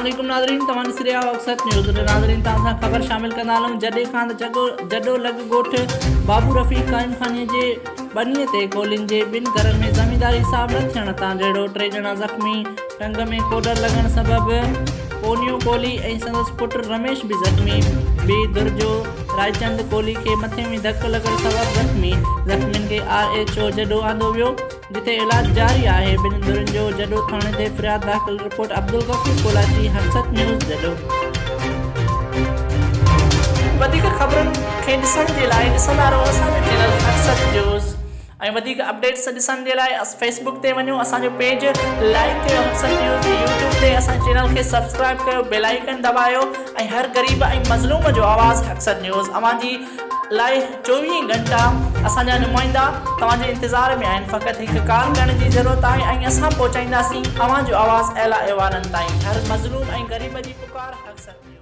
عليڪم ناظرين توهان ڏسي رهيا آهيو اڪثر نيوز ناظرين توهان سان خبر شامل ڪندا هلون جڏي کان جڳو جڏو لڳ ڳوٺ بابو رفيق قائم خاني جي ٻني تي ڪولين جي ٻن گهرن ۾ زمينداري حساب نه ٿيڻ تان جهيڙو ٽي ڄڻا زخمي ٽنگ ۾ ڪوڏر لڳڻ سبب پونيو ڪولي ۽ سندس پٽ رميش به زخمي ٻي ڌر جو رائچند ڪولي کي مٿي ۾ ڌڪ لڳڻ سبب زخمي زخمين کي آر ايڇ او جڏو آندو ويو جتي علاج جاري آهي، ٻن ڌرين جو جڏو ٿاڻي تي فرياد داخل، رپورٽ عبدالغفور ڪولاچي، حقست نيوز جڏو. وڌيڪ خبرن کي ڏسڻ جي لاء ڏسندا رهو اسان جو چينل حقست نيوز ۽ وڌيڪ اپڊيٽس ڏسڻ جي لاء فيسبوڪ تي وڃو اسان جو پيج لائيڪ ڪيو حقست نيوز يوٽيوب تي اسان چينل کي سبسڪرائب ڪيو بيل آئيڪن دٻايو ۽ هر غريب ۽ مظلوم جو آواز حقست نيوز اوهان جي لاء 24 گهنٽا اسان جا نمائندا توهان جي انتظار ۾ آهن فقط هڪ ڪال ڪرڻ جي ضرورت آهي ۽ اسان پهچائينداسين اوهان جو آواز اعليٰ ايوانن تائين هر مظلوم ۽ غريب جي پڪار حق سچ.